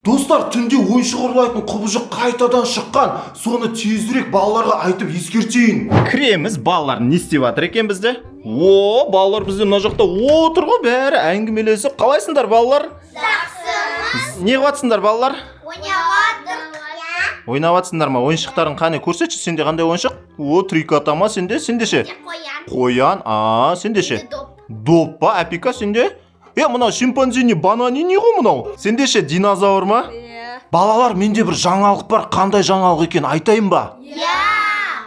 Достар, түнде ойыншық ұрлайтын құбыжық қайтадан шыққан. Соны тезірек балаларға айтып ескертейін. Кіреміз, балалар не істеп жатыр екен бізде? О, балалар бізде мына жақта отыр ғой, бәрі әңгімелесіп. Қалайсыңдар, балалар? Жақсы. Не қылыватсыңдар, балалар? Ойнаватырық. Ойнап жатсыңдар ма? Ойыншықтарың қане, көрсетші, сенде қандай ойыншық? О, три кота ма сенде? Сенде ше? Қоян. Қоян, а, сенде ше? Доп. Доп па, әпика, сенде? Е, мынау шимпанзини бананини ғой мынау. Сенде ше, динозавр ма? Иә. Балалар, менде бір жаңалық бар. Қандай жаңалық екен, айтайын ба? Иә.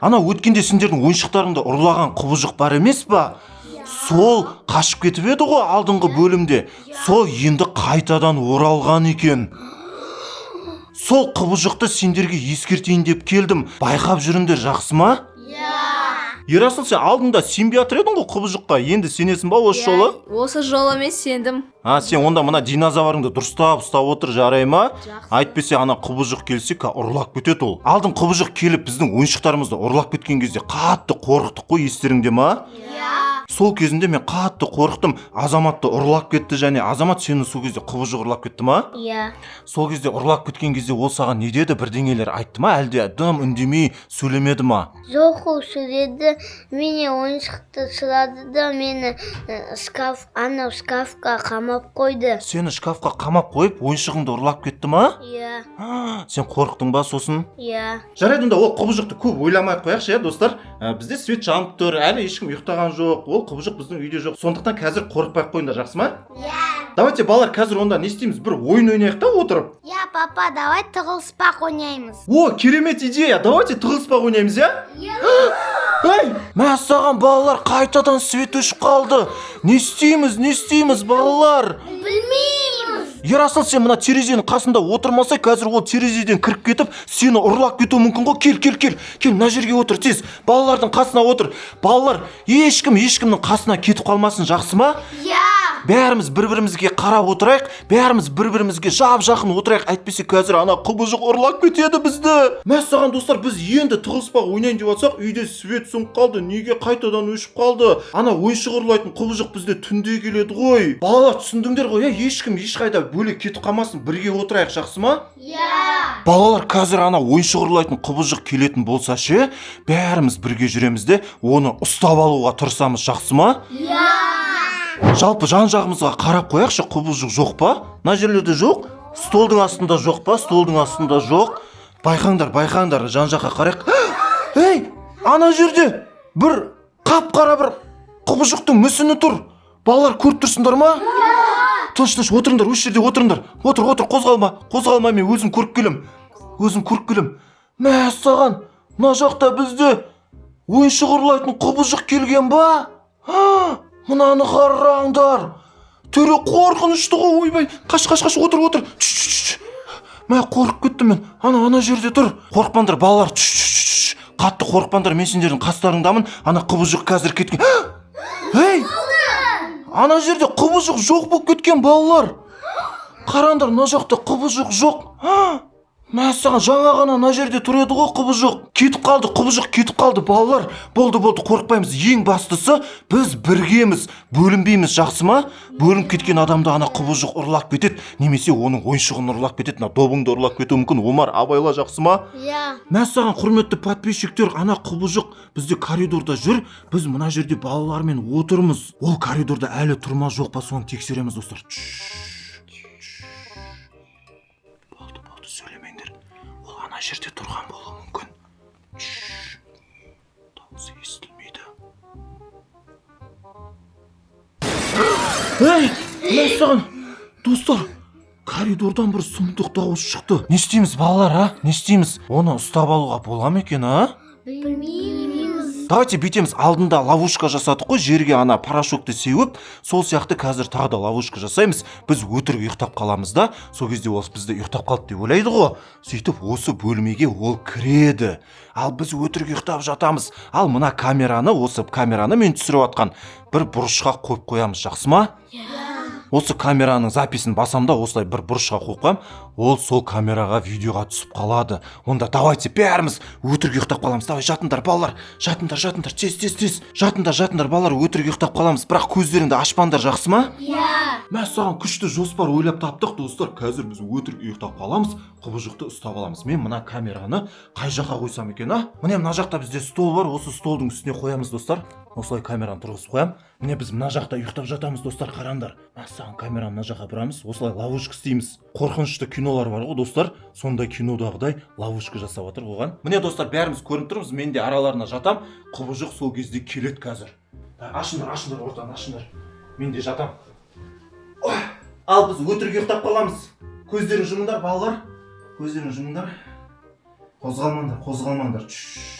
Ана өткенде сендердің ойыншықтарыңды ұрлаған құбыжық бар емес па? Сол қашып кетіп еді ғой алдыңғы бөлімде. Сол енді қайтадан оралған екен. Сол құбыжықты сендерге ескертейін деп келдім. Байқап жүріңдер, жақсы ма? Иә. Ерасыл, сен алдында сенбей жатыр едің ғой құбыжыққа. Енді сенесің ба осы жолы? Осы жолы мен сендім. А, сен онда мына динозаврыңды дұрыстап ұстап отыр, жарай ма? Жақсы. Әйтпесе ана құбыжық келсе, ұрлап кетеді ол. Алдын құбыжық келіп, біздің ойыншықтарымызды ұрлап кеткен кезде қатты қорықтық қой, естеріңде ма? Иә. Сол кезінде мен қатты қорықтым. Азаматты ұрлап кетті және Азамат, сені сол кезде құбыжық ұрлап кетті ма? Иә. Сол кезде ұрлап кеткен кезде ол саған не деді, бірдеңелер айтты ма, әлде дым үндемей сөйлемеді ма? Жоқ, ол сөйледі. Мені ойыншықты сұрады да, мені шкаф, анау шкафқа қамап қойды. Сені шкафқа қамап қойып, ойыншығыңды ұрлап кетті ма? Иә. Сен қорықтың ба сосын? Иә. Жарайды, онда ол құбыжықты көп ойламай ақ қояйықшы, иә, достар. Бізде свет жанып тұр, әлі ешкім ұйықтаған жоқ, ол құбыжық біздің үйде жоқ, сондықтан қазір қорықпай ақ қойыңдар, жақсы ма? Иә. Давайте, балалар, қазір онда не істейміз, бір ойын ойнайық та отырып. Иә, папа, давай тығылыспақ ойнаймыз. О, керемет идея, давайте тығылыспақ ойнаймыз, иә. Ей, мәссаған, балалар, қайтадан свет өшіп қалды. Не істейміз, не істейміз, балалар? Білмейміз. Ерасыл, сен мына терезенің қасында отырмасай, қазір ол терезеден кіріп кетіп, сені ұрлап кетуі мүмкін ғой. Кел, кел, кел, кел, мына жерге отыр, тез. Балалардың қасына отыр. Балалар, ешкім ешкімнің қасына кетіп қалмасын, жақсы ма? Иә. Бәріміз бір бірімізге қарап отырайық, бәріміз бір бірімізге жап жақын отырайық, әйтпесе қазір ана құбыжық ұрлап кетеді бізді. Мәссаған, достар, біз енді тығылыспақ ойнайын деп жатсақ, үйде свет сөніп қалды. Неге қайтадан өшіп қалды? Ана ойыншық ұрлайтын құбыжық бізде түнде келеді ғой. Балалар, түсіндіңдер ғой, иә? Ешкім ешқайда бөлек кетіп қалмасын, бірге отырайық, жақсы ма? Иә. Балалар, қазір ана ойыншық ұрлайтын құбыжық келетін болса ше, бәріміз бірге жүреміз де, оны ұстап алуға тырысамыз, жақсы ма? Иә. Жалпы жан жағымызға қарап қояйықшы, құбыжық жоқ па? Мына жерлерде жоқ, столдың астында жоқ па? Столдың астында жоқ. Байқаңдар, байқаңдар, жан жаққа қарайық. Ей, ана жерде бір қап қара бір құбыжықтың мүсіні тұр. Балалар, көріп тұрсыңдар ма? Тыныш, тыныш отырыңдар, осы жерде отырыңдар. Отыр, отыр, қозғалма, қозғалма, мен өзім көріп келем, өзім көріп келем. Мәссаған, мына жақта бізде ойыншық ұрлайтын құбыжық келген ба? А, мынаны қараңдар, түрі қорқынышты ғой. Ойбай, қаш, қаш, қаш, отыр, отыр. Түш, түш, түш. Мә, қорқып кеттім мен. Ана жерде тұр. Қорықпаңдар, балалар. Түш, түш, түш, түш. Қатты қорықпаңдар, мен сендердің қастарыңдамын. Ана құбыжық қазір кеткен. Ей, ана жерде құбыжық жоқ болып кеткен, балалар. Қараңдар, мына жақта құбыжық жоқ. Мәссаған, жаңа ғана мына жерде тұр еді ғой құбыжық. Кетіп қалды, құбыжық кетіп қалды, балалар. Болды, болды, қорықпаймыз. Ең бастысы, біз біргеміз, бөлінбейміз, жақсы ма? Бөлініп кеткен адамды ана құбыжық ұрлап кетеді, немесе оның ойыншығын ұрлап кетеді, мына добыңды ұрлап кетуі мүмкін. Омар, абайла, жақсы ма? Иә. Мәссаған, құрметті подписчиктер, ана құбыжық бізде коридорда жүр. Біз мына жерде балалармен отырмыз. Ол коридорда әлі тұр ма, жоқ па, соны тексереміз, достар. Чш. Болды, болды, сөйлемеңдер. Ол ана жерде тұрған болуы мүмкін. Чш. Дауысы естілмейді. Ей, мәссаған, достар, коридордан бір сұмдық дауыс шықты. Не істейміз, балалар, а? Не істейміз? Оны ұстап алуға бола ма екен, а? Білмейміз. Давайте бүйтеміз, алдында ловушка жасадық қой, жерге ана порошокты сеуіп, сол сияқты қазір тағы да ловушка жасаймыз. Біз өтірік ұйықтап қаламыз да, сол кезде ол бізді ұйықтап қалды деп ойлайды ғой. Сөйтіп осы бөлмеге ол кіреді. Ал біз өтірік ұйықтап жатамыз. Ал мына камераны, осы камераны мен түсіріп жатқан бір бұрышқа қойып қоямыз, жақсы ма? Осы камераның записін басам да, осылай бір бұрышқа қойып қоямын. Ол сол камераға, видеоға түсіп қалады. Онда давайте бәріміз өтірік ұйықтап қаламыз. Давай, жатыңдар, балалар, жатыңдар, жатыңдар, тез, тез, тез, жатыңдар, жатыңдар, балалар, өтірік ұйықтап қаламыз, бірақ көздеріңді ашпаңдар, жақсы ма? Иә. Мәссаған, күшті жоспар ойлап таптық, достар. Қазір біз өтірік ұйықтап қаламыз, құбыжықты ұстап аламыз. Мен мына камераны қай жаққа қойсам екен, а? Міне, мына жақта бізде стол бар, осы столдың үстіне қоямыз, достар. Осылай камераны тұрғызып қоямын. Міне, біз мына жақта ұйықтап жатамыз, достар, қараңдар. Мәссаған, камераны мына жаққа бұрамыз, осылай ловушка істейміз. Қорқынышты кинолар бар ғой, достар, сондай кинодағыдай ловушка жасап жатыр оған. Міне, достар, бәріміз көрініп тұрмыз, мен де араларына жатам. Құбыжық сол кезде келеді қазір. Ашыңдар, ашыңдар, ортаны ашыңдар. Мен де жатам. Ой, ал біз өтірік ұйықтап қаламыз. Көздерін жұмыңдар, балалар. Көздерін жұмыңдар. Қозғалмаңдар, қозғалмаңдар. Чш.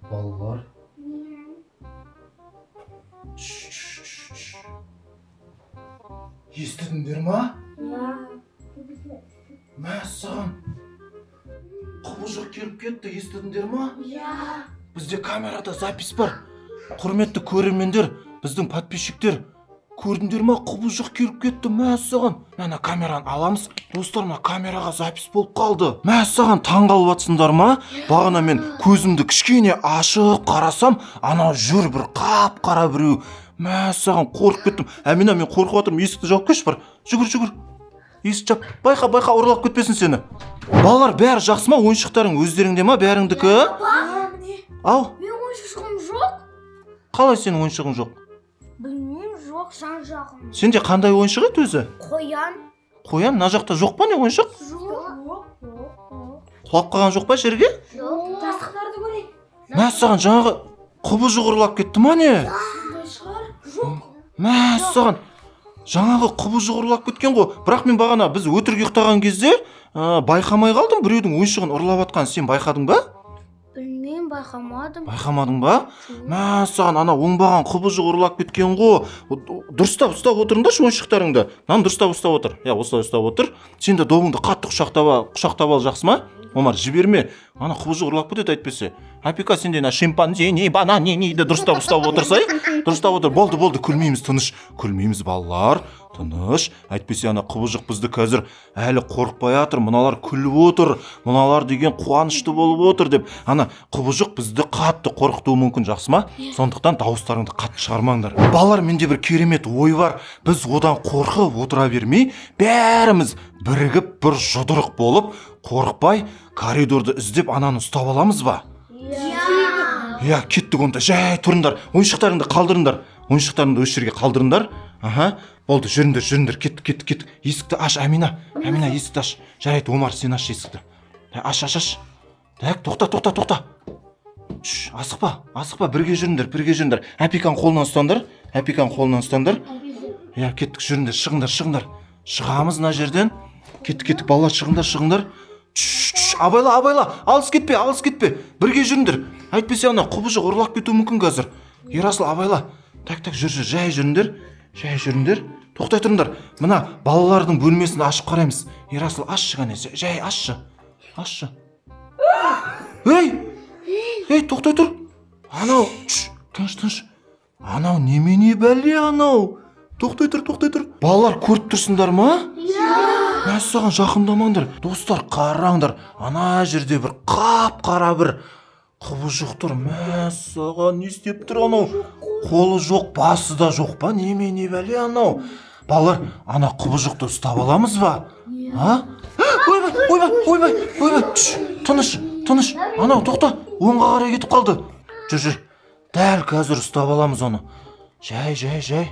Балалар. Чш, чш, чш, чш. Естідіңдер ма? Мәссаған. Құбыжық келіп кетті, естідіңдер ма? Иә. Бізде камерада запись бар. Құрметті көрермендер, біздің подписчиктер, көрдіңдер ма, құбыжық келіп кетті, мәссаған. Мына камераны аламыз. Достар, мына камераға запись болып қалды. Мәссаған, таң қалып жатсыңдар ма? Бағана мен көзімді кішкене ашып қарасам, ана жүр бір қап-қара біреу. Мәссаған, қорқып кеттім. Әмина, мен қорқып жатырмын, есікті жауып келші бар. Жүгір, жүгір. Есік жап. Байқа, байқа, ұрлап кетпесін сені. Балалар, бәрі жақсы ма? Ойыншықтарың өздеріңде ма? Бәріңдікі? Ау, Мен ойыншығым жоқ. қалай сенің ойыншығың жоқ? Білмеймін, жоқ, жан жағым. Сенде қандай ойыншық еді өзі? Қоян. Қоян мына жақта жоқ па, не ойыншық? Жоқ. Құлап қалған жоқ па жерге? Жоқ. Жастықтарды көрейік. Мәссаған, жаңағы құбыжық ұрлап кетті ма, не? Сондай шығар. Жоқ. Мәссаған, жаңағы құбыжық ұрлап кеткен ғой. Бірақ мен бағана біз өтірік ұйықтаған кезде байқамай қалдым біреудің ойыншығын ұрлап жатқанын. Сен байқадың ба? Білмеймін, байқамадым. Байқамадың ба? Мәссаған, ана оңбаған құбыжық ұрлап кеткен ғой. Дұрыстап ұстап отырыңдаршы ойыншықтарыңды. Мынаны дұрыстап ұстап отыр. Иә, осылай ұстап отыр. Сен де добыңды қатты құшақтап ал, құшақтап ал, жақсы ма? Омар, жіберме. Ана құбыжық ұрлап кетеді әйтпесе. Апика, сен де ана шимпанзини, бананиниді дұрыстап ұстап отырсай. Дұрыстап отыр. Болды, болды, күлмейміз, тыныш. Күлмейміз, балалар. Тыныш. Әйтпесе ана құбыжық бізді қазір әлі қорықпай жатыр. Мыналар күліп отыр. Мыналар деген қуанышты болып отыр деп. Ана құбыжық бізді қатты қорқытуы мүмкін, жақсы ма? Сондықтан дауыстарыңды қатты шығармаңдар. Балалар, менде бір керемет ой бар. Біз одан қорқып отыра бермей, бәріміз бірігіп бір жұдырық болып, қорықпай коридорды іздеп ананы ұстап аламыз ба? Иә, кеттік онда. Жай тұрыңдар. Ойыншықтарыңды қалдырыңдар. Ойыншықтарыңды осы жерге қалдырыңдар. Аха, болды, жүріңдер, жүріңдер. Кеттік, кеттік, кеттік. Есікті аш, Әмина. Әмина, есікті аш. Жарайды, Омар, сен аш есікті. Аш, аш, аш. Так, тоқта, тоқта, тоқта. Шш, асықпа, асықпа, бірге жүріңдер, бірге жүріңдер. Әпиканың қолынан ұстаңдар. Әпиканың қолынан ұстаңдар. Иә, кеттік, жүріңдер, шығыңдар, шығыңдар. Шығамыз мына жерден. Кеттік, кеттік, балалар, шығыңдар, шығыңдар. Шш, шш, абайла, абайла, алыс кетпе, алыс кетпе. Бірге жүріңдер. Әйтпесе ана құбыжық ұрлап кетуі мүмкін қазір. Ерасыл, абайла. Так, так, жүр, жүр, жай жүріңдер. Жай жүріңдер. Тоқтай тұрыңдар. Мына балалардың бөлмесін ашып қараймыз. Ерасыл, ашшы кәне, жай ашшы. Ашшы. Ей! Ей, тоқтай тұр. Анау, шш, тыныш, тыныш. Анау немене бәле анау? Тоқтай тұр, тоқтай тұр. Балалар, көріп тұрсыңдар ма? Мәссаған, жақындамаңдар. Достар, қараңдар. Ана жерде бір қап-қара бір құбыжық тұр. Мәссаған, не істеп тұр анау? Қолы жоқ, басы да жоқ па? Немене бәле анау? Балалар, ана құбыжықты ұстап аламыз ба? А? Ойбай, ойбай, ойбай, ойбай. Шш, тыныш, тыныш. Анау, тоқта. Оңға қарай кетіп қалды. Жүр, жүр. Дәл қазір ұстап аламыз оны. Жай, жай, жай.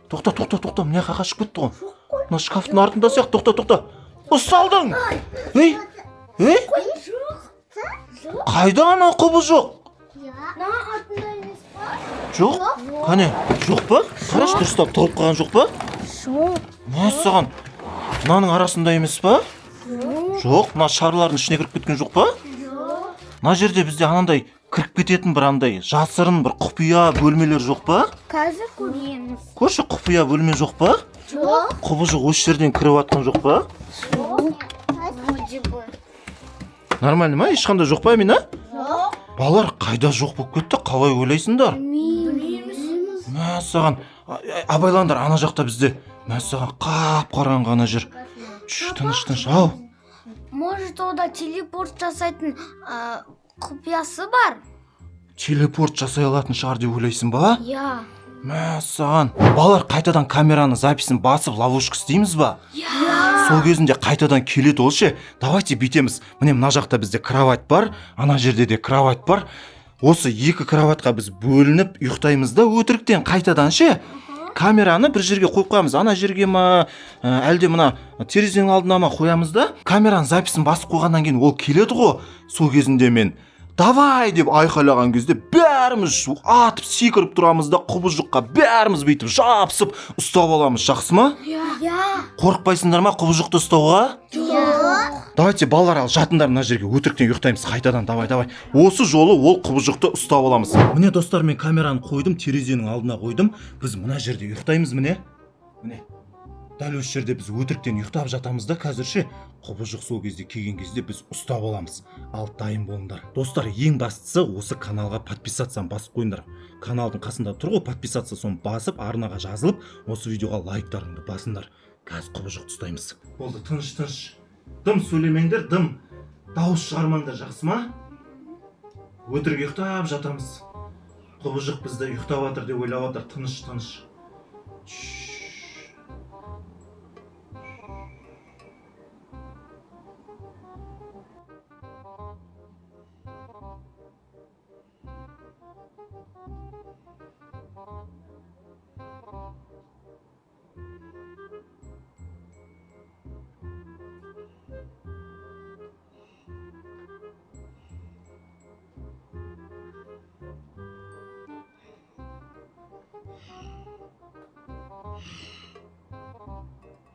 Тоқта, тоқта, тоқта. Мына жаққа қашып кетті ғой. Мына шкафтың артында сияқты. Тоқта, тоқта. Ұсталдың. Ей, ей. Қайда анау құбыжық? Мына артында емес па? Жоқ. Қане, жоқ па? Қарашы, дұрыстап тығылып қалған жоқ па? Жоқ. Мәссаған, мынаның арасында емес па? Жоқ. Мына шарлардың ішіне кіріп кеткен жоқ па? Мына жерде бізде анандай кіріп кететін бір андай жасырын бір құпия бөлмелер жоқ па? Қазір көреміз. Көрші, құпия бөлме жоқ па? Жоқ. Құбыжық осы жерден кіріп жатқан жоқ па? Вроде бы. Нормально ма? Ешқандай жоқ па, Амина? Жоқ. Балалар, қайда жоқ болып кетті, қалай ойлайсыңдар? Білмейміз. Мәссаған, абайлаңдар, ана жақта бізде, мәссаған, қап қараңғы ана жер. Чш, тыныш, тыныш, ау. Может, ода телепорт жасайтын құпиясы бар? Телепорт жасай алатын шығар деп ойлайсың ба? Иә. Мәссаған, балалар, қайтадан камераны записін басып, ловушка істейміз ба? Иә. Сол кезінде қайтадан келеді ол ше. Давайте бүйтеміз: міне, мына жақта бізде кровать бар, ана жерде де кровать бар. Осы екі кроватьқа біз бөлініп ұйықтаймыз да, өтіріктен қайтадан ше камераны бір жерге қойып қоямыз, ана жерге ма, әлде мына терезенің алдына ма қоямыз да, камераның записін басып қойғаннан кейін ол келеді ғой. Сол кезінде мен «давай» деп айқайлаған кезде бәріміз атып секіріп тұрамыз да, құбыжыққа бәріміз бүйтіп жабысып ұстап аламыз. Жақсы ма? Иә. Қорықпайсыңдар ма құбыжықты ұстауға? Жоқ. Давайте, балалар, ал жатыңдар мына жерге, өтіріктен ұйықтаймыз қайтадан. Давай, давай, осы жолы ол құбыжықты ұстап аламыз. Міне, достар, мен камераны қойдым, терезенің алдына қойдым. Біз мына жерде ұйықтаймыз, міне, міне, дәл осы жерде біз өтіріктен ұйықтап жатамыз да, қазір ше құбыжық сол кезде келген кезде біз ұстап аламыз. Ал дайын болыңдар, достар. Ең бастысы, осы каналға подписаться басып қойыңдар. Каналдың қасында тұр ғой подписаться, соны басып, арнаға жазылып, осы видеоға лайктарыңды басыңдар. Қазір құбыжықты ұстаймыз. Болды, тыныш, тыныш, дым сөйлемеңдер, дым дауыс шығармаңдар, жақсы ма? Өтірік ұйықтап жатамыз. Құбыжық бізді ұйықтап жатыр деп ойлап жатыр. Тыныш, тыныш. Чш.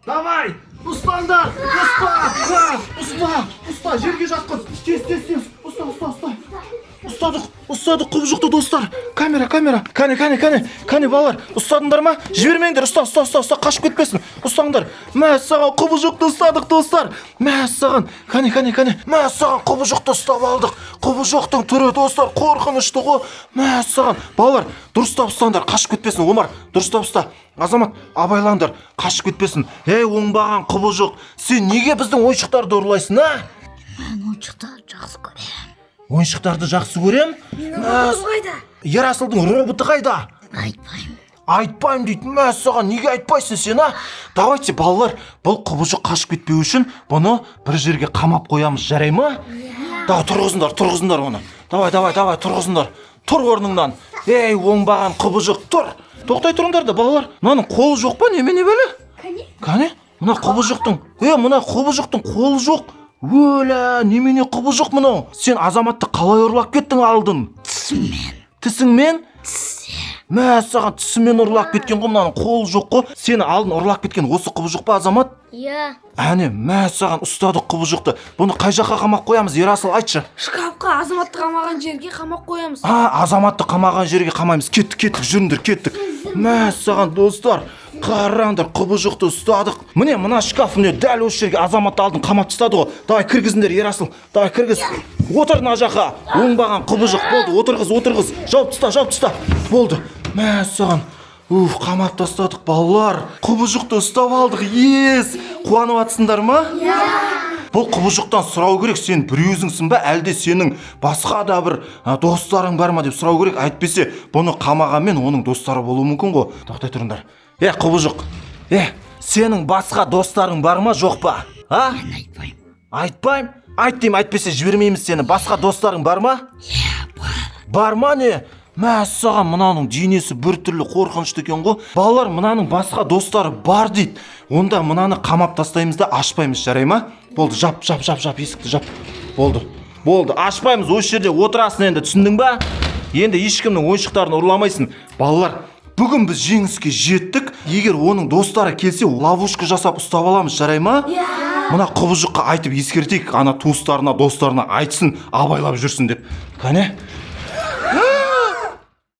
Давай! Ұстаңдар! Ұста! А, ұста! Ұста! Жерге жатқыз! Тез, тез, тез! Ұста, ұста, ұста! Ұстадық! Ұстадық құбыжықты, достар! Камера, камера! Кәне, кәне, кәне! Кәне, балалар! Ұстадыңдар ма? Жібермеңдер! Ұста, ұста, ұста, ұста! Қашып кетпесін! Ұстаңдар! Мәссаған, құбыжықты ұстадық, достар! Мәссаған! Кәне, кәне, кәне! Мәссаған, құбыжықты ұстап алдық! Құбыжықтың түрі, достар, қорқынышты ғой! Мәссаған! Балалар, дұрыстап ұстаңдар, қашып кетпесін. Омар, дұрыстап ұста. Азамат, абайлаңдар, қашып кетпесін. Ей, оңбаған құбыжық, сен неге біздің ойыншықтарды ұрлайсың, а? Мен ойыншықтарды жақсы көремін. Ойыншықтарды жақсы көрем? Роботым қайда? Ерасылдың роботы қайда? Айтпаймын. Айтпаймын дейді. Мәссаған, неге айтпайсың сен, а? Давайте, балалар, бұл құбыжық қашып кетпеу үшін бұны бір жерге қамап қоямыз, жарай ма? Давай, тұрғызыңдар, тұрғызыңдар оны. Давай, давай, давай, тұрғызыңдар. Тұр орныңнан. Ей, оңбаған құбыжық, тұр. Тоқтай тұрыңдар да, балалар. Мынаның қолы жоқ па, немене бәле? Кәне? Кәне, мына құбыжықтың, е, мына құбыжықтың қолы жоқ. Өлә, немене құбыжық мынау? Сен Азаматты қалай ұрлап кеттің алдын? Тісіммен. Тісіңмен? Мәссаған, тісімен ұрлап кеткен ғой, мынаның қолы жоқ қой. Сені алдын ұрлап кеткен осы құбыжық па, Азамат? Иә. Әне, мәссаған, ұстадық құбыжықты. Бұны қай жаққа қамап қоямыз, Ерасыл, айтшы? Шкафқа, Азаматты қамаған жерге қамап қоямыз. А, Азаматты қамаған жерге қамаймыз. Кеттік, кеттік, жүріңдер, кеттік. Мәссаған, достар, қараңдар, құбыжықты ұстадық. Міне, мына шкаф, міне, дәл осы жерге Азаматты алдын қамап тастады ғой. Давай, кіргізіңдер, Ерасыл, давай, кіргіз. Отыр мына жаққа, оңбаған құбыжық. Болды, отырғыз, отырғыз. Жауып таста, жауып таста. Болды. Мәссаған. Уф, қамап тастадық, балалар. Құбыжықты ұстап алдық. Ес! Қуанып жатсыңдар ма? Бұл құбыжықтан сұрау керек: сен бір өзіңсің ба, әлде сенің басқа да бір достарың бар ма деп сұрау керек. Әйтпесе бұны қамағанмен оның достары болуы мүмкін ғой. Тоқтай тұрыңдар. Е, құбыжық, е, сенің басқа достарың бар ма, жоқ па, а? Мен айтпаймын. Айтпаймын. Айт деймін, әйтпесе жібермейміз сені. Басқа достарың бар ма? Иә, бар. Бар ма, не? Мәссаған, мынаның денесі біртүрлі қорқынышты екен ғой. Балалар, мынаның басқа достары бар дейді. Онда мынаны қамап тастаймыз да, ашпаймыз, жарай ма? Болды, жап, жап, жап, жап, есікті жап. Болды, болды, ашпаймыз. Осы жерде отырасың енді, түсіндің ба? Енді ешкімнің ойыншықтарын ұрламайсың. Балалар, бүгін біз жеңіске жеттік. Егер оның достары келсе, ловушка жасап ұстап аламыз, жарай ма? Иә. Мына құбыжыққа айтып ескертейік, ана туыстарына, достарына айтсын, абайлап жүрсін деп. Кәне,